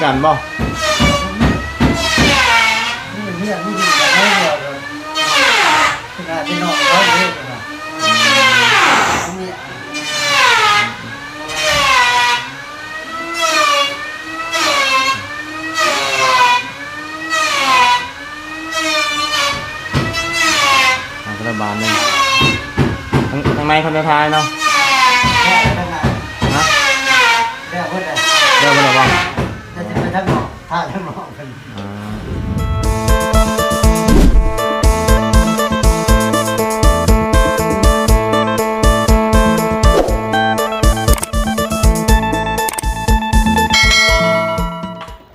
ກັນບໍ່? ມີເຮືອນມີດິນກັນໜ້ອຍດຽວ ເພິ່ນຫາພີ່ນ້ອງເຂົາເດ້ ເພິ່ນວ່າ ເອົາໄປລະບາດໜຶ່ງ ທາງ ທາງໃນເຂົາຈະຖ່າຍເນາະ. ແລ້ວເບິດແລ້ວ ຮະ? ແລ້ວເບິດແລ້ວ ແລ້ວເບິດແລ້ວບໍ່? ແລ້ວຊິໄປທາງນອກ ຖ່າຍທາງນອກເພິ່ນ. ອ່າ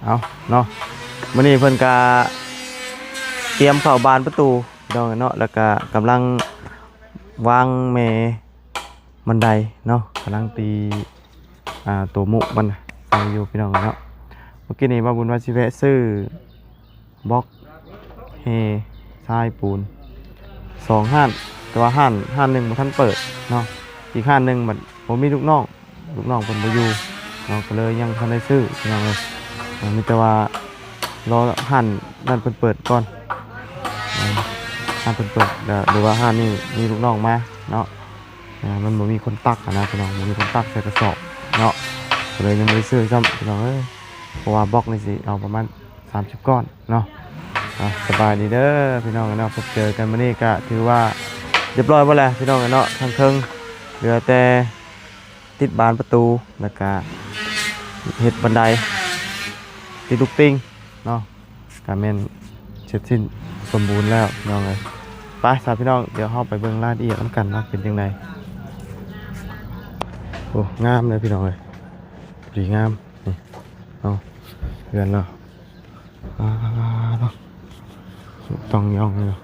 ເອົາເນາະ ມື້ນີ້ເພິ່ນກະຕຽມເຂົ້າບານປະຕູ ພີ່ນ້ອງເນາະ ແລ້ວກະກຳລັງວາງແມ່ບັນໄດເນາະ ກຳລັງຕີ ອ່າ ໂຕມຸມັນໃສ່ຢູ່ ພີ່ນ້ອງເນາະ. ມື້ກີ້ນີ້ບ່າວບຸນວ່າຊິແວະຊື້ບລັອກ ແຮ່ ຊາຍ ປູນ ສອງຮ້ານ ແຕ່ວ່າຮ້ານ ຮ້ານໜຶ່ງບໍ່ທັນເປີດເນາະ ອີກຮ້ານໜຶ່ງບັດບໍ່ມີລູກນ້ອງ ລູກນ້ອງເພິ່ນບໍ່ຢູ່ເນາະ ກໍເລີຍຍັງບໍ່ທັນໄດ້ຊື້ ພີ່ນ້ອງເອີຍ. ເອີ ມີແຕ່ວ່າລໍຮ້ານນັ້ນເພິ່ນເປີດກ່ອນ ເອີ ຮ້ານເພິ່ນເປີດ ຫຼືວ່າຮ້ານນີ້ມີລູກນ້ອງມາເນາະ ເອີ ມັນບໍ່ມີຄົນຕັກຫັ້ນນະ ພີ່ນ້ອງ ບໍ່ມີຄົນຕັກໃສ່ກະສອບເນາະ ກໍເລີຍຍັງບໍ່ໄດ້ຊື້ຊ້ຳ ພີ່ນ້ອງເອີຍ. ເພາະວ່າບລັອກນີ້ຊິເອົາປະມານສາມສິບກ້ອນເນາະ. ອ່ະ ສະບາຍດີເດີພີ່ນ້ອງເນາະ ພົບເຈີກັນມື້ນີ້ກະຖືວ່າຮຽບຮ້ອຍໝົດແລ້ວ ພີ່ນ້ອງເນາະ ທາງເທິງ ເຫຼືອແຕ່ ຕິດບານປະຕູ ແລ້ວກະເຮັດບັນໄດ ຕິດລູກຕິ່ງເນາະ ກະແມ່ນເສັດສິ້ນສົມບູນແລ້ວ ພີ່ນ້ອງເອີຍ. ໄປຊະພີ່ນ້ອງ ດຽວເຮົາໄປເບິ່ງລາຍລະອຽດນຳກັນເນາະ ເປັນຈັ່ງໃດ. ໂອ້ ງາມເລີຍພີ່ນ້ອງເອີຍ ພໍດີງາມ ນີ້ ເອົາ ເຮືອນລາວ ອ່າ ຕ້ອງຍ່ອງຢູ່.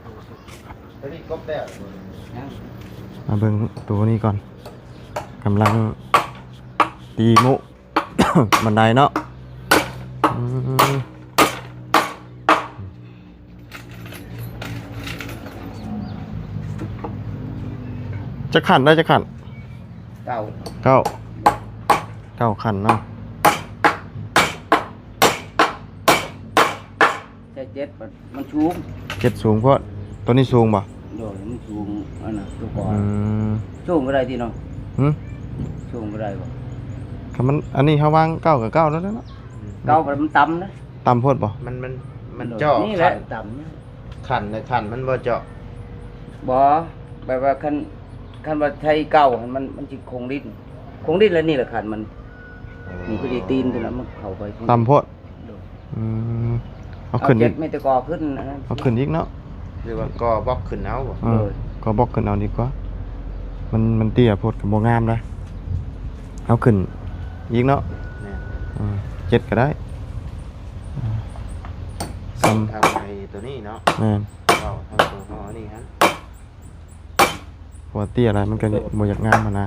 ມາເບິ່ງໂຕນີ້ກ່ອນ ກຳລັງຕີມຸບັນໄດເນາະ. ອືມ ຈັກຂັ້ນໄດ້ ຈັກຂັ້ນ? ເກົ້າ ເກົ້າ ເກົ້າຂັ້ນເນາະ. ໃສ່ເຈັດ ມັນສູງ ເຈັດສູງໂພດ. ໂຕນີ້ສູງບໍ່? ໂດຍ ມັນສູງ ອັນນັ້ນ ໂຕກ່ອນ ອືມ ສູງກໍໄດ້ຕິເນາະ. ຫື? ສູງກໍໄດ້ບໍ່? ຄັນມັນ ອັນນີ້ເຮົາວາງເກົ້າກໍເກົ້າແລ້ວເນາະ ເກົ້າມັນຕ່ຳນະ. ຕ່ຳໂພດບໍ່? ມັນ ມັນ ມັນ ໂດຍ ເຈາະ ນີ້ແຫຼະ ຂັ້ນ ຕ່ຳ ຂັ້ນໃນຂັ້ນມັນບໍ່ເຈາະ. ບໍ່ ແບບວ່າຄັນ ຄັນວ່າໃຊ້ເກົ້າຫັ້ນ ມັນ ມັນຊິຄົງດິນ ຄົງດິນ ແລ້ວນີ້ແຫຼະຂັ້ນມັນ. ອໍ ນີ້ພໍດີຕີນຕົວນັ້ນມັນເຂົ້າໄປ ຕ່ຳໂພດ. ໂດຍ ອືມ ເອົາຂຶ້ນອີກ ເອົາເຈັດ ມີແຕ່ກໍ່ຂຶ້ນ ອັນນັ້ນ ເອົາຂຶ້ນອີກເນາະ ຫຼືວ່າກໍ່ບລັອກຂຶ້ນເອົາບໍ່? ເອີ ໂດຍ ກໍ່ບລັອກຂຶ້ນເອົາດີກວ່າ ມັນ ມັນເຕ້ຍໂພດກໍບໍ່ງາມໄດ໋ ເອົາຂຶ້ນອີກເນາະ. ແມ່ນ ເອີ ເຈັດກໍໄດ້ ສ່ຳທາງໄອ້ຕົວນີ້ເນາະ. ແມ່ນ ເວົ້າທາງຕົວເຮົາອັນນີ້ຫັ້ນ ເພາະວ່າເຕ້ຍຫຼາຍມັນກໍບໍ່ຢາກງາມຫັ້ນນະ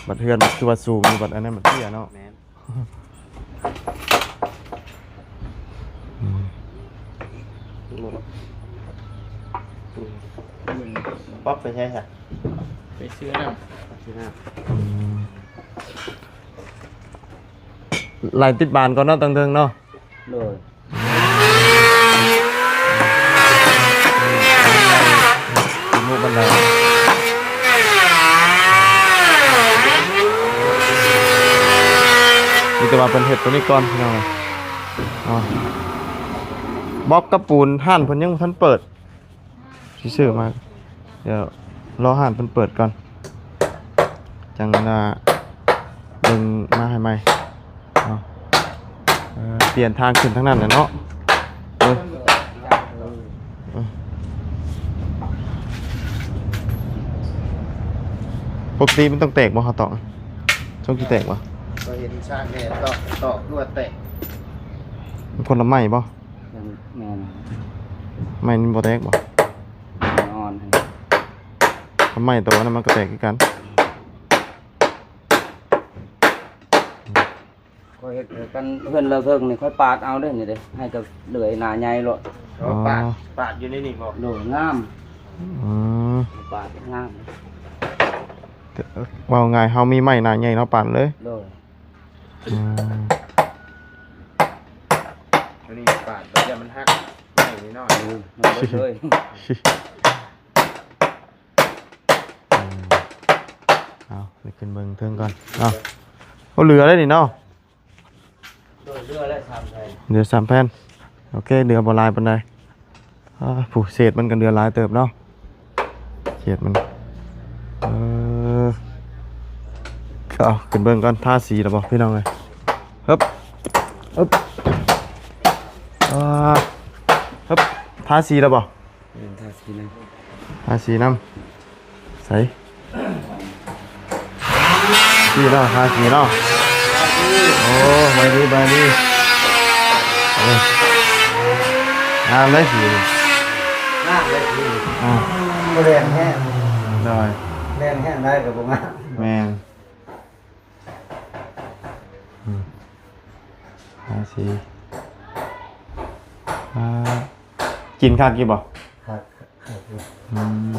ບັດເຮືອນຄືວ່າສູງຢູ່ ບັດອັນນັ້ນມັນເຕ້ຍເນາະ. ແມ່ນ ອືມ ປັອບໄປໃສຊະ? ໄປຊື້ນ້ຳ ໄປຊື້ນ້ຳ. ອືມ ໄລ່ຕິດບານກ່ອນເນາະ ຕັ້ງເທິງເນາະ. ໂດຍ ຕີມຸບັນໄດ ມີແຕ່ວ່າເພິ່ນເຮັດຕົວນີ້ກ່ອນ ພີ່ນ້ອງເອີຍ. ບລັອກກັບປູນຮ້ານເພິ່ນຍັງບໍ່ທັນເປີດ ຊິຊື້ມາ ດຽວລໍຮ້ານເພິ່ນເປີດກ່ອນ ຈັ່ງວ່າເບິ່ງມາໃຫ້ໃໝ່ເນາະ. ເອີ ປ່ຽນທາງຂຶ້ນທາງນັ້ນແຫຼະເນາະ. ເອີ ເອີ ປົກກະຕິມັນຕ້ອງແຕກບໍ່ ເຮົາຕອກ ຊ່ວງທີ່ແຕກບໍ່? ກໍເຫັນຊາກແດ່ຕອກ ຕອກຄືວ່າແຕກ ມັນຄົນລະໄມ້ບໍ່? ແມ່ນ ໄມ້ມັນບໍ່ແຕກບໍ່? ອ່ອນ ຖ້າໄມ້ໂຕນັ້ນມັນກໍແຕກຄືກັນ. ຂ້ອຍເຮັດກັນເຮືອນລາວເທິງນີ້ ຂ້ອຍປາດເອົາເດ້ນີ້ເດ້ ໃຫ້ກໍເຫຼືອຍໜ້າໃຫຍ່ໂລດ. ອໍ ປາດ ປາດຢູ່ໃນນີ້ບໍ່? ໂດຍ ງາມ. ອືມ ປາດງາມ. ເວົ້າງ່າຍ ເຮົາມີໄມ້ໜ້າໃຫຍ່ເນາະ ປາດເລີຍ. ໂດຍ. ອືມ ນີ້ປາດບໍ່ຢ່າມັນຫັກ ໄມ້ນ້ອຍໆ ເອີ ມັນເບິດເລີຍ. ເອົາ ໄປຂຶ້ນເບິ່ງເທິງກ່ອນເນາະ. ໂອ້ ເຫຼືອໄດ້ນີ້ເນາະ. ໂດຍ ເຫຼືອແລ້ວສາມແຜ່ນ ເຫຼືອສາມແຜ່ນ. ໂອເຄ ເຫຼືອບໍ່ຫຼາຍປານໃດ. ອ່າ ຜູ້ເສດມັນກໍເຫຼືອຫຼາຍເຕີບເນາະ ເສດມັນ. ເອີ ເອົາ ຂຶ້ນເບິ່ງກ່ອນ ທາສີແລ້ວບໍ່ພີ່ນ້ອງເອີຍ? ຮຶບ ຮຶບ ອ່າ ຮຶບ ທາສີແລ້ວບໍ່? ແມ່ນ ທາສີນຳ ທາສີນຳ. ໃສ ສີເນາະ ທາສີເນາະ. ໂອ້ ສະບາຍດີ ສະບາຍດີ. ໂອ້ ງາມເດ້ສີນີ້ ງາມເດ້ສີນີ້. ອ່າ ບໍ່ແລງແຮງ ໂດຍ ແລງແຮງໄດ້ກໍບໍ່ງາມ. ແມ່ນ ອືມ ທາສີ ອ່າ ກິນຄັກຢູ່ບໍ່? ຄັກ ຄັກຢູ່. ອືມ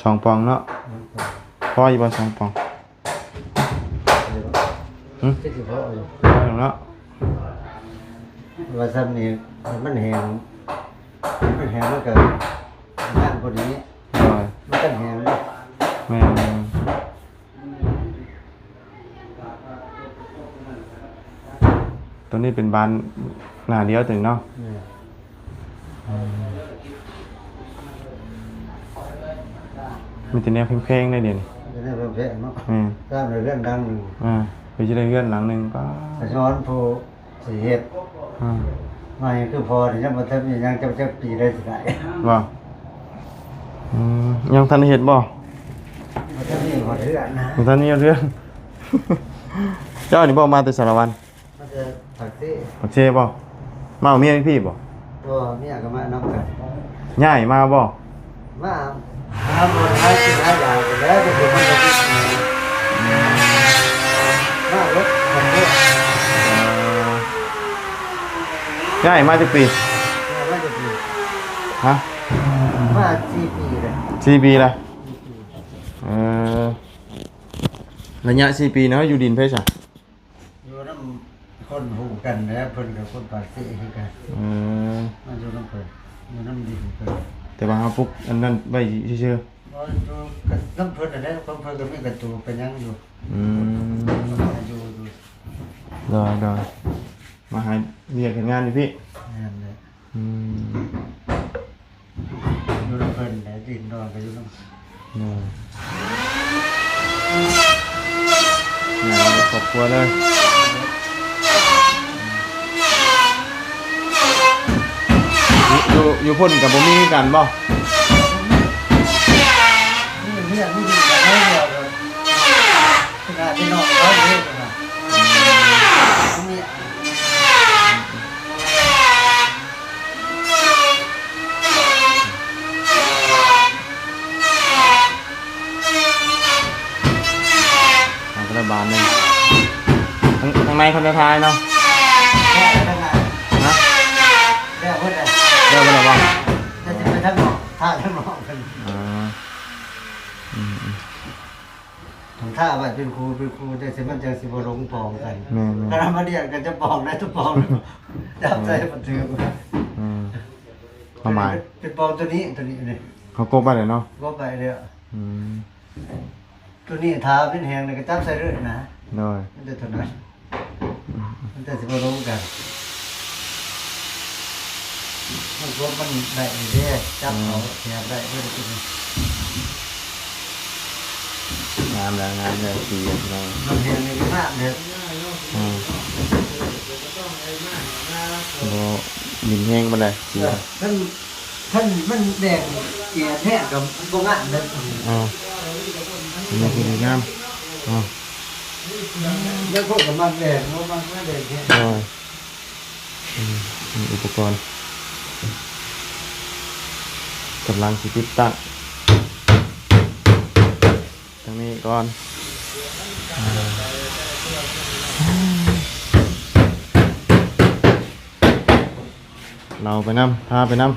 ສອງປ່ອງເນາະ. ອືມ ພໍຢູ່ບໍ່ສອງປ່ອງ? ຫຶ ຊິພໍຢູ່ ພໍຢູ່ເນາະ. ວ່າຊ້ຳນີ້ ມັນແຫ້ງ ມັນແຫ້ງ ມັນກໍງາມກວ່ານີ້. ໂດຍ ມັນກັນແຫ້ງເນາະ. ແມ່ນ ແມ່ນ. ຕົວນີ້ເປັນບານໜ້າດຽວຕົວນີ້ເນາະ. ແມ່ນ ອືມ ມີແຕ່ແນວແພງໆ ໄດ໋ດຽວນີ້ ມີແຕ່ແນວແພງໆ ເນາະ. ແມ່ນ ສ້າງໄດ້ເຮືອນຫຼັງໜຶ່ງ. ອ່າ ເພື່ອຈະໄດ້ເຮືອນຫຼັງໜຶ່ງ. ປ້າ ສະອອນຜູ້ ຊິເຮັດ ອືມ ມາໃຫ້ຄືພໍ່ນີ້ ຍັງບໍ່ທັນມີຫຍັງ ຈັກ ຈັກປີໄດ້ຊິໄດ້ບໍ່? ອືມ ຍັງທັນໄດ້ເຮັດບໍ່? ບໍ່ທັນມີຮອດເຮືອນນະ ບໍ່ທັນມີຮອດເຮືອນ. ເຈົ້ານີ້ບໍ່ມາແຕ່ສາລະວັນ? ມາແຕ່ປາກເຊ. ປາກເຊບໍ່? ມາເອົາເມຍຢູ່ພີ້ບໍ່? ບໍ່ ເມຍກໍມານຳກັນ. ຍ້າຍມາບໍ່? ມາຫາບ່ອນຫາກິນຫາຢາກກັນແຫຼະ ກໍຄືມັນກໍ ອືມ ມາລົດກັນເດ້. ເອີ ຍ້າຍມາຈັກປີ? ຍ້າຍມາຈັກປີ? ຮະ? ມາສີ່ປີແລ້ວ. ສີ່ປີແລ້ວ. ເອີ ໄລຍະສີ່ປີເນາະ ຢູ່ດິນໃຜຊະ? ຢູ່ນຳຄົນຮູ້ກັນແຫຼະ ເພິ່ນກໍຄົນປາກເຊຄືກັນ. ເອີ ມາຢູ່ນຳເພິ່ນ ຢູ່ນຳດິນເພິ່ນ ແຕ່ວ່າເຮົາປຸກອັນນັ້ນໄວ້ຊື່ໆ. ບໍ່ ຢູ່ກັບນຳເພິ່ນຫັ້ນແຫຼະ ຂອງເພິ່ນກໍມີກະຕູກະຫຍັງຢູ່. ອືມ ມາຢູ່ ຢູ່. ໂດຍ ໂດຍ ມາຫາວຽກເຮັດງານຢູ່ພີ້. ແມ່ນແຫຼະ. ອືມ ຢູ່ນຳເພິ່ນແຫຼະ ດິນດອນກໍຢູ່ນຳ. ໂດຍ ໃຫຍ່ເອົາຄອບຄົວເລີຍ. ຢູ່ ຢູ່ພຸ້ນກໍບໍ່ມີຄືກັນບໍ່? ມີເຮືອນມີດິນກັນໜ້ອຍດຽວ ກໍ ຂະໜາດພີ່ນ້ອງເຮົາເດ້ ອືມ ມີ ທາງກະບານນີ້ ທາງ ທາງໃນເພິ່ນຈະຖ່າຍເນາະ. ແລ້ວທາງໃນ ຮະ? ແລ້ວເພິ່ນ ແລ້ວເພິ່ນລະບໍ່? ແລ້ວຊິໄປທາງນອກ ຖ່າຍທາງນອກເພິ່ນ. ອໍ ອືມ ອືມ. ຕ້ອງທາໄວ້ເປັນຄູ່ເປັນຄູ່ ຈັ່ງຊີ້ມັນຈັ່ງຊິບໍ່ຫຼົງປ່ອງກັນ. ແມ່ນໆ ຄັນເອົາມາລຽນກັນຈະປ່ອງໄດ້ທຸກປ່ອງ ຈັບໃສ່ບໍ່ຖືກ. ອືມ ຄວາມໝາຍ ເປັນປ່ອງຕົວນີ້ ຕົວນີ້ນີ້ ເຂົາກົບໄວ້ແລ້ວເນາະ? ກົບໄວ້ແລ້ວ. ອືມ ຕົວນີ້ຖ້າມັນແຫ້ງແລ້ວກໍຈັບໃສ່ເລີຍນະ. ໂດຍ ມັນຈະເທົ່ານັ້ນ. ມັນຈະຊິບໍ່ລົງກັນ ມັນກົບມັນໄດ້ເດ້ ຈັບເອົາ ອືມ ແຖບໄດ້ເດ້. ງາມແລ້ວ ງາມແລ້ວ ສີພີ່ນ້ອງ ມັນແຫ້ງນີ້ກໍງາມເດ້. ອືມ ບໍ່ດິນແຫ້ງປານໃດ ສີ ເອີ ມັນ ຄັນມັນແດງແອແທ້ກໍບໍ່ງາມເດ້. ອໍ ມັນຄືງາມ. ອໍ ແລ້ວພວກກໍມັກແດງ ບໍ່ມັກແດງແທ້. ອໍ ອືມ ອຸປະກອນ ກຳລັງຊິຕິດຕັ້ງ ທາງນີ້ກ່ອນ. ເອົາໄປນຳ ພາໄປນຳ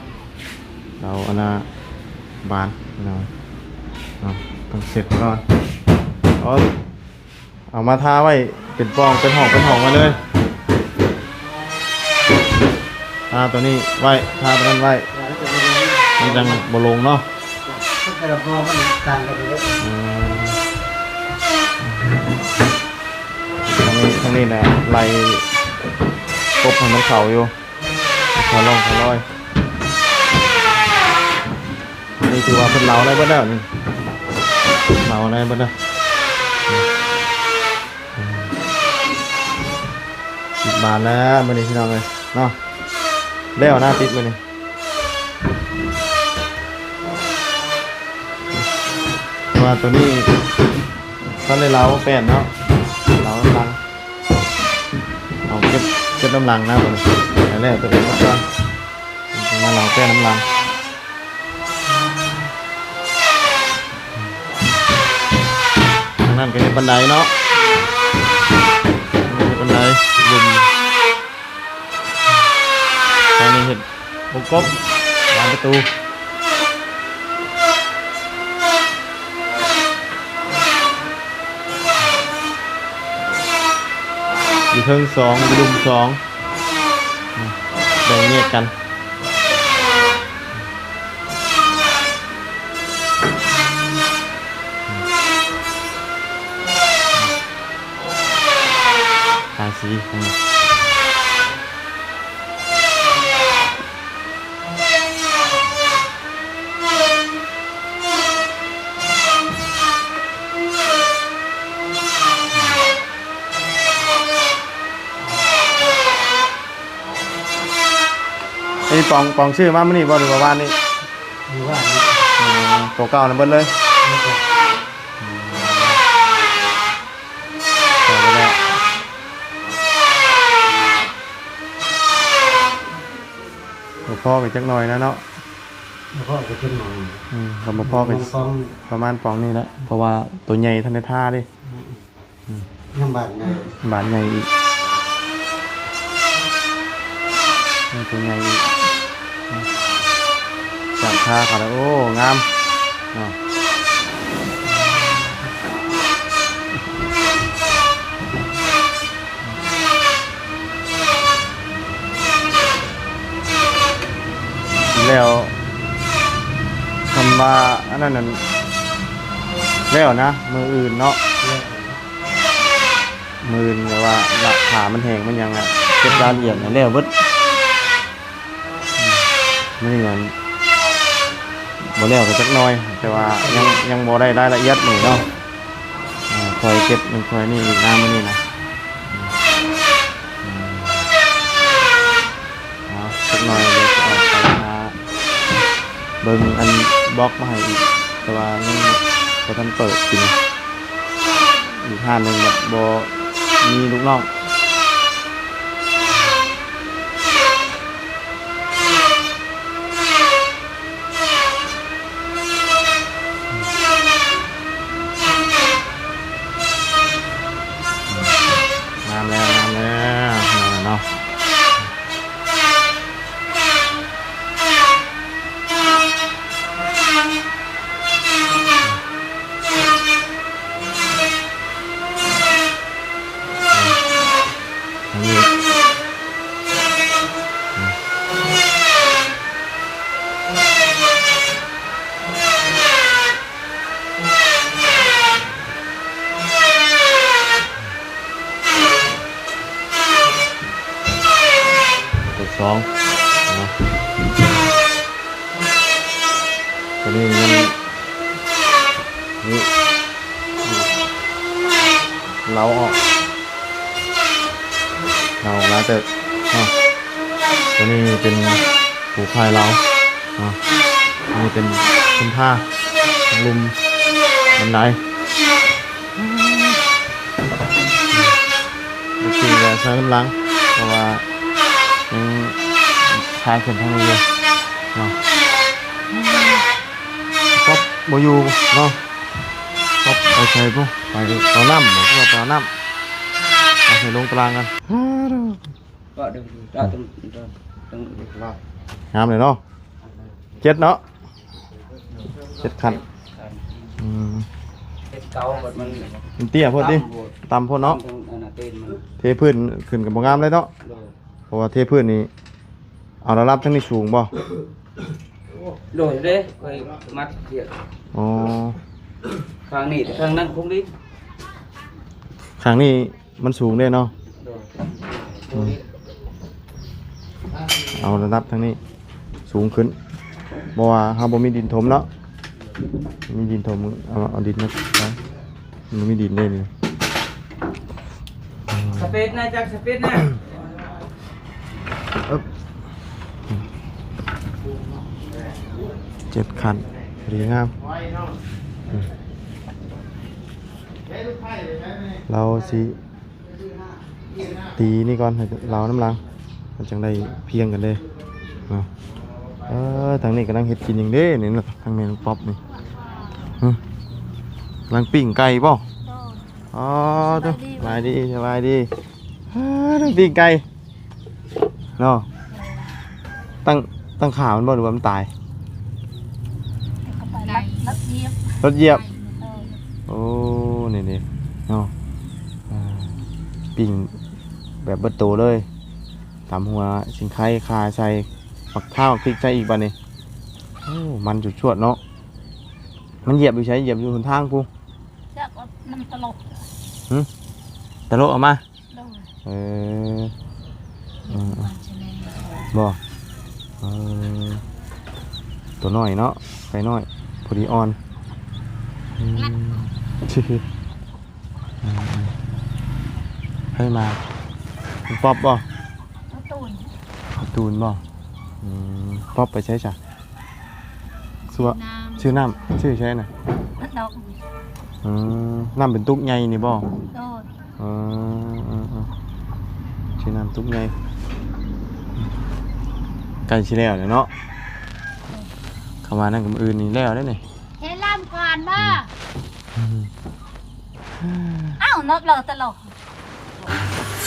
ເອົາອັນນ່າບານເນາະ ເນາະ ຕ້ອງເຊັດກ່ອນ. ເອົາ ເອົາມາທາໄວ້ເປັນປ່ອງເປັນຫ້ອງເປັນຫ້ອງໄວ້ເລີຍ. ທາໂຕນີ້ໄວ້ ທາໂຕນັ້ນໄວ້ ມັນຈັ່ງບໍ່ລົງເນາະ. ແຕ່ລະບໍ່ມັນຕ່າງກັນເດ້. ອືມ ທາງນີ້ ທາງນີ້ນະ ໄລ່ກົບໃຫ້ມັນເຂົ້າຢູ່ ຄ່ອຍລ່ອງຄ່ອຍລອຍ. ອັນນີ້ຖືວ່າເພິ່ນເລົາໄດ້ເບິດແລ້ວນີ້ ເລົາໄດ້ເບິດແລ້ວ. ອືມ ສິບບາດແລ້ວມື້ນີ້ພີ່ນ້ອງເອີຍເນາະ. ແລ້ວນະຕິດມື້ນີ້ ແຕ່ວ່າໂຕນີ້ ຕອນໄດ້ເລົາແປ້ນເນາະ ເລົານຳຫຼັງ ເອົາເກັບ ເກັບນຳຫຼັງນະ ບັດນີ້ ໃຫ້ແລ້ວໂຕນີ້ມາກ່ອນ ມາເລົາແປ້ນນຳຫຼັງ. ທາງນັ້ນກໍເຮັດບັນໄດເນາະ ເຮັດບັນໄດ ລຸ່ມ ທາງນີ້ເຮັດວົງກົບ ບານປະຕູ ຢູ່ເທິງສອງ ຢູ່ລຸ່ມສອງ ແບ່ງແຍກກັນ. ທາສີ ອືມ ອັນນີ້ປອງ ປອງຊື້ມາມື້ນີ້ບໍ່ ຫຼືວ່າວານນີ້? ມື້ວານນີ້. ອໍ ໂຕເກົ່ານັ້ນເບິດເລີຍ? ໝົດແລ້ວ. ອືມ ເຂົ້າໄປແລ້ວ ບໍ່ພໍກໍຈັກໜ່ອຍນະເນາະ. ບໍ່ພໍກໍຈັກໜ່ອຍ. ອືມ ກໍບໍ່ພໍກໍປະມານປອງນີ້ແຫຼະ ເພາະວ່າໂຕໃຫຍ່ທັນໄດ້ທາເດ້. ອືມ ອືມ ຍັງບາດໃຫຍ່ ບາດໃຫຍ່ອີກ ຍັງໂຕໃຫຍ່ອີກ ອືມ ຈາກທາເຂົາແລ້ວ ໂອ້ ງາມເນາະ. ແລ້ວ ຄັນວ່າອັນນັ້ນນັ້ນ ແລ້ວນະ ມື້ອື່ນເນາະ ແລ້ວ ມື້ອື່ນແບບວ່າ ຖ້າມັນແຫ້ງມັນຫຍັງ ເກັບລາຍລະອຽດໃຫ້ແລ້ວເບິດ. ອືມ ມື້ນີ້ນັ້ນ ບໍ່ແລ້ວກໍຈັກໜ່ອຍ ແຕ່ວ່າຍັງ ຍັງບໍ່ໄດ້ລາຍລະອຽດມື້ນີ້ເນາະ. ອ່າ ຄ່ອຍເກັບນັ້ນຄ່ອຍນີ້ອີກນະມື້ນີ້ນະ. ອືມ ອືມ ເອົາ ຈັກໜ່ອຍດຽວຊິອອກໄປຫາເບິ່ງອັນບລັອກມາໃຫ້ອີກ ແຕ່ວ່າຍັງບໍ່ທັນເປີດກິນ. ອີກຮ້ານໜຶ່ງແບບບໍ່ມີລູກນ້ອງ. ງາມແລ້ວ ງາມແລ້ວ ງາມແລ້ວເນາະ. ອັນນີ້ ເປັນສອງເນາະ. ຕົວນີ້ມັນ ນີ້ ເລົາອອກ ເລົາອອກຫຼາຍເຕີບເນາະ. ຕົວນີ້ເປັນປູພາຍເລົາເນາະ. ອັນນີ້ເປັນຄົນທາລຸ່ມບັນໄດ. ບໍ່ຈິງກໍໃສ່ນ້ຳຫຼັງ ເພາະວ່າຍັງທາງຂຶ້ນທາງນີ້ຢູ່ເນາະ. ປັບບໍ່ຢູ່ເນາະ ປັບໄປໃສພຸ້ນ ໄປເອົານ້ຳບໍ ຄືວ່າໄປເອົານ້ຳ ເອົາໃສ່ລົງຕາລາງກັນ. ງາມເລີຍເນາະ ເຈັດເນາະ. ເຈັດຂັ້ນ ອືມ ເຈັດເກົ້າ ມັນ ມັນເຕ້ຍໂພດຕິ ຕ່ຳໂພດ ຕ່ຳໂພດເນາະ ອັນນັ້ນຕີນມັນ ເທພື້ນຂຶ້ນກໍບໍ່ງາມເລີຍເນາະ ໂດຍ ເພາະວ່າເທພື້ນນີ້ ເອົາລະດັບທາງນີ້ສູງບໍ່? ໂດຍເດ້ ຂ້ອຍມັດເຊືອກ. ອໍ ຂ້າງນີ້ ທາງນັ້ນຄົງດີ ຂ້າງນີ້ມັນສູງເດ້ເນາະ. ໂດຍ ອືມ ເອົາລະດັບທາງນີ້ສູງຂຶ້ນ ເພາະວ່າເຮົາບໍ່ມີດິນຖົມເນາະ ມີດິນຖົມ ເອົາ ເອົາດິນມາໃສ່ ມັນມີດິນເດ້ນີ້. ສະເປັດນະ ຈັກສະເປັດນະ. ອຶບ ເຈັດຂັ້ນ ດີງາມ. ອືມ ລາວຊິຕີນີ້ກ່ອນ ໃຫ້ລາວນຳຫຼັງ ມັນຈັ່ງໄດ້ພຽງກັນເດ້ເນາະ. ເອີ ທາງນີ້ກຳລັງເຮັດກິນຫຍັງເດ້ນີ້ເນາະ ທາງແມ່ນ້ອງປັອບນີ້. ຫຶ ກຳລັງປີ້ງໄກ່ບໍ່? ໂດຍ. ອໍ ສະບາຍດີ ສະບາຍດີ ສະບາຍດີ. ເອີ ປີ້ງໄກ່ເນາະ ຕັ້ງ ຕັ້ງຂາມັນບໍ່ ຫຼືວ່າມັນຕາຍ? ລົດຢຽບ ລົດຢຽບ. ໂອ້ ນີ້ໆ ເນາະ ອ່າ ປີ້ງແບບເບິດໂຕເລີຍ ຕຳຫົວສີໄຄ ຂ່າໃສ່ ໝາກພ້າວ ພລິກໃສ່ອີກບາດນີ້. ໂອ້ ມັນຈວດໆເນາະ. ມັນຢຽບຢູ່ໃສ? ຢຽບຢູ່ຫົນທາງພຸ້ນ. ຈັກວ່າມັນຕະຫຼົກ ຫຶ ຕະຫຼົກອອກມາ. ໂດຍ. ເອີ ເອີ ບໍ່ ເອີ ຕົວນ້ອຍເນາະ ໄກ່ນ້ອຍ ພໍດີອ່ອນ. ອືມ ອືມ ໃຜມາ? ປັອບບໍ່? ກາຕູນ ກາຕູນບໍ່? ອືມ ປັອບໄປໃສຊະ? ຊື່ ຊື່ນ້ຳ ຊື່ໃສນະ? ດອກ ອືມ ນ້ຳເປັນຕຸກໃຫຍ່ນີ້ບໍ່? ໂດຍ. ເອີ ເອີ ເອີ ຊື່ນ້ຳຕຸກໃຫຍ່. ໃກ້ຊິແລ້ວແລ້ວເນາະ ຄຳວ່ານັ້ນກະມື້ອື່ນນີ້ແລ້ວແລ້ວນີ້. ເຮັດລຳກ່ອນບໍ່? ອືມ ອ້າວ ນອກເລີຕະຫຼອດ.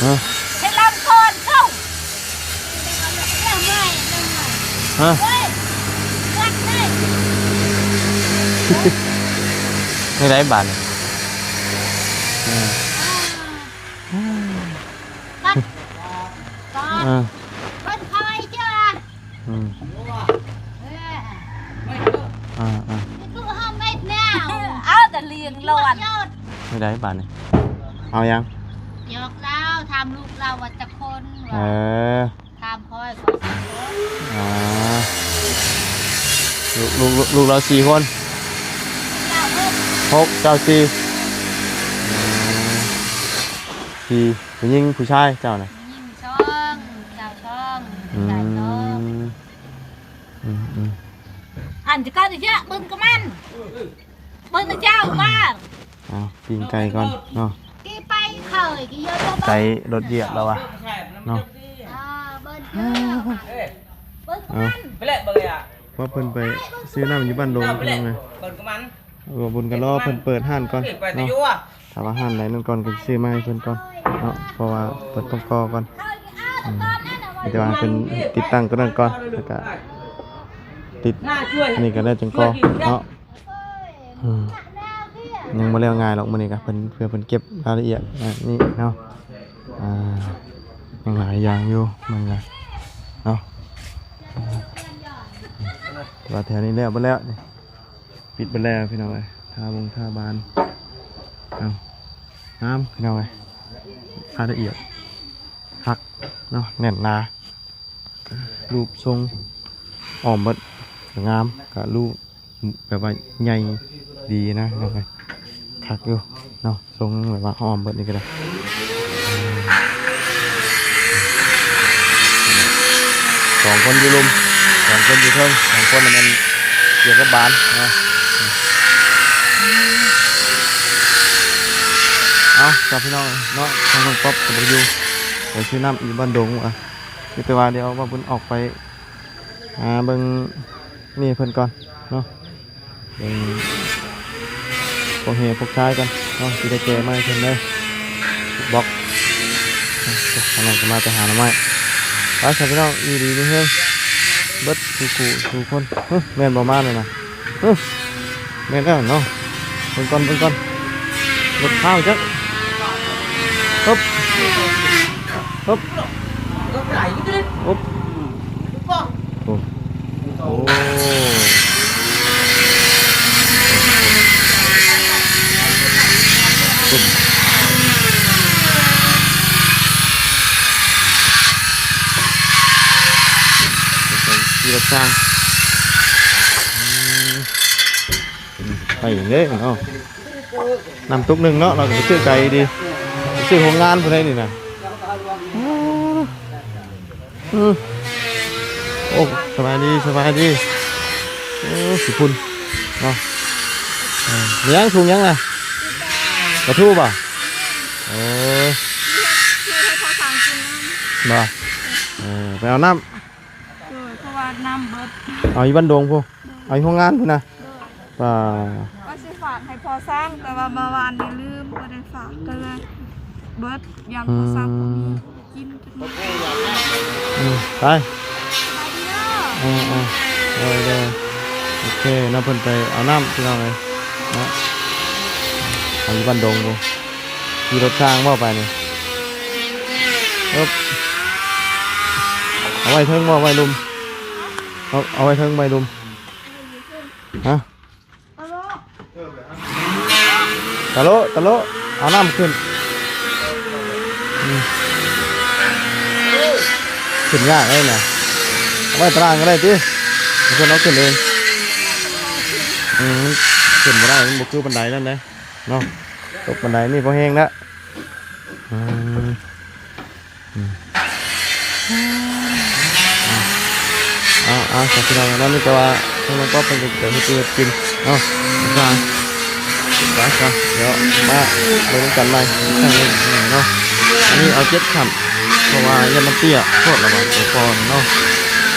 ຮະ ເຮັດລຳກ່ອນເຈົ້າ. ຮະ ເຮີ້ຍ ເຮັດໄດ້ບາດນີ້. ເອີ ເອີ ເພິ່ນຄອຍເທື່ອ. ອືມ ເອີ ອ່າໆ ຄືເຮົາເມັດແນວ ເອົາແຕ່ລ້ຽງຫຼອນ. ເຮັດໄດ້ບາດນີ້ ເອົາຫຍັງ? ຢອກລາວ ຖາມລູກລາວວ່າຈັກຄົນ. ເອີ ຖາມຂ້ອຍ ຂ້ອຍສີ່ຄົນ. ອໍ ລູກ ລູກ ລູກລາວສີ່ຄົນ. ເຈົ້າຫົກ ຫົກ ເຈົ້າສີ່. ອືມ ສີ່ ຜູ້ຍິງຜູ້ຊາຍເຈົ້ານະ? ຍິງສອງ ເຈົ້າສອງ ອືມ ຊາຍສອງ. ອືມໆ ອັນຈະກະເຍາະເບິ່ງກະມັນ ເບິ່ງເຈົ້າວ່າ. ເອົາ ປີ້ງໄກ່ກ່ອນເນາະ. ກີໄປເຄີຍ ກີເຍາະ ໄກ່ລົດຢຽບແລ້ວວ່າເນາະ. ອ່າ ເບິ່ງ ເບິ່ງກະມັນ ເອົາ ເພິ່ນໄປຊື້ນ້ຳຢູ່ບ້ານດົງ ພີ່ນ້ອງເອີຍ. ເບິ່ງກະມັນ ເອີ ບຸນກະລໍເພິ່ນເປີດຮ້ານກ່ອນເນາະ. ຖ້າວ່າຮ້ານໃດນັ້ນກ່ອນກະຊິຊື້ມາໃຫ້ເພິ່ນກ່ອນເນາະ ເພາະວ່າເພິ່ນຕ້ອງກໍ່ກ່ອນ. ອືມ ມີແຕ່ວ່າເພິ່ນຕິດຕັ້ງຕົວນັ້ນກ່ອນ ແລ້ວກະຕິດອັນນີ້ກະແລ້ວຈຶ່ງກໍ່ເນາະ. ອືມ ຍັງບໍ່ແລ້ວງ່າຍດອກມື້ນີ້ກະ ເພິ່ນ ເພື່ອເພິ່ນເກັບລາຍລະອຽດອັນນີ້ເນາະ. ອ່າ ຍັງຫຼາຍຢ່າງຢູ່ ມັນກະເນາະ. ອ່າ ແຕ່ວ່າແຖວນີ້ແລ້ວເບິດແລ້ວນີ້. ປິດເບິດແລ້ວພີ່ນ້ອງເອີຍ ທາບົງທາບານ. ເອົາ ງາມພີ່ນ້ອງເອີຍ ລາຍລະອຽດຄັກເນາະ ແໜ້ນໜາ. ຮູບຊົງອ້ອມເບິດ ກະງາມ ກະຮູບແບບວ່າໃຫຍ່ດີນະພີ່ນ້ອງເອີຍ ຄັກຢູ່ເນາະ. ຊົງແບບວ່າອ້ອມເບິດນີ້ກະໄດ້. ສອງຄົນຢູ່ລຸ່ມ ສອງຄົນຢູ່ເທິງ ສອງຄົນນັ້ນແມ່ນກຽວກັບບານເນາະ. ເອົາ ຈ້າພີ່ນ້ອງເນາະ ທາງນ້ອງປັອບກະບໍ່ຢູ່ ໄປຊື້ນ້ຳຢູ່ບ້ານດົງວ່າ. ມີແຕ່ວ່າດຽວວ່າເພິ່ນອອກໄປຫາເບິ່ງນີ້ເພິ່ນກ່ອນເນາະ. ເບິ່ງພວກແຮ່ພວກຊາຍກ່ອນເນາະ ຊິໄດ້ແກ່ມາໃຫ້ເພິ່ນເດີ ບອກ. ທາງນັ້ນກະມາແຕ່ຫາໜໍ່ໄມ້. ໄປຊະພີ່ນ້ອງ ຢູ່ດີມີແຮງເບິດສູ່ຜູ້ສູ່ຄົນ. ຫຶ ແມ່ນບໍ່ມາແລ້ວນະ? ຫຶ ແມ່ນແລ້ວເນາະ. ເບິ່ງກ່ອນ ເບິ່ງກ່ອນ ລົດພາວຈັກ. ຮຶບ ຮຶບ ຮຶບ. ປ ໂອ້ ຂີ່ລົດຊ່າງ ອືມ ໄປເລີຍເນາະ ນ້ຳຕຸກໜຶ່ງເນາະ ລາວກໍໄປຊື້ໄກດີ ໄປຊື້ໂຮງງານພຸ້ນໃດນີ້ນະ ອືມ ໂອ້ ສະບາຍດີ ສະບາຍດີ. ໂອ້ ຂີ້ຝຸ່ນເນາະ ເອີ ມີຫຍັງ ຖົງຫຍັງນະ ປາທູບໍ່? ເອີ ບໍ່ ເອີ ໄປເອົານ້ຳ ໂດຍ ເພາະວ່ານ້ຳເບິດ ເອົາຢູ່ບ້ານດົງພຸ້ນ ເອົາຢູ່ໂຮງງານພຸ້ນນະ ໂດຍ ວ່າ ວ່າຊິຝາກໃຫ້ພໍ່ຊ່າງ ແຕ່ວ່າເມື່ອວານນີ້ລືມ ບໍ່ໄດ້ຝາກ ກໍເລີຍເບິດ ຢ້ານພໍ່ຊ່າງບໍ່ມີ ອືມ ກິນ ອືມ ໄປ ສະບາຍດີເດີ ເອີ ເອີ ໂດຍ ໂດຍ ໂອເຄເນາະ ເພິ່ນໄປເອົານ້ຳ ພີ່ນ້ອງເອີຍເນາະ ເອົາຢູ່ບ້ານດົງພຸ້ນ ຂີ່ລົດຊ່າງບໍ່ໄປນີ້ ເອີ ເອົາໄວ້ເທິງບໍ່ ໄວ້ລຸ່ມ ເອົາ ເອົາໄວ້ເທິງ ໄວ້ລຸ່ມ ຮະ? ຕະໂລ ຕະໂລ ເອົານ້ຳຂຶ້ນ ອືມ ຂຶ້ນຍາກເດ້ນະ ເອົາໄວ້ຕາລ່າງກໍໄດ້ຕິ ເພິ່ນເອົາຂຶ້ນເອງ ອືມ ຂຶ້ນບໍ່ໄດ້ ມັນບໍ່ຄືບັນໄດນັ້ນເດ້ເນາະ ຕົກບັນໄດນີ້ພໍແຮງແລ້ວ ອືມ. ອືມ ເອົາ ເອົາ ເອົາ ສາທຸ ພີ່ນ້ອງເນາະ ນີ້ກໍວ່າທາງນ້ອງປອບເພິ່ນກໍຈະເຮັດຢູ່ເຮັດກິນເນາະ ໄປຊະ ດຽວມາເບິ່ງນຳກັນໃໝ່ອີກຄັ້ງໜຶ່ງເນາະ ອັນນີ້ເອົາເຈັດຂັ້ນ ເພາະວ່າຢ້ານມັນເຕ້ຍໂພດລະວ່າ ໂຕຄອນເນາະ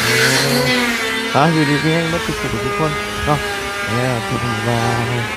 ເອີ ໄປ ຢູ່ດີມີແຮງເບິດທຸກຜູ້ທຸກຄົນເນາະ ເອີ ບາຍບາຍ.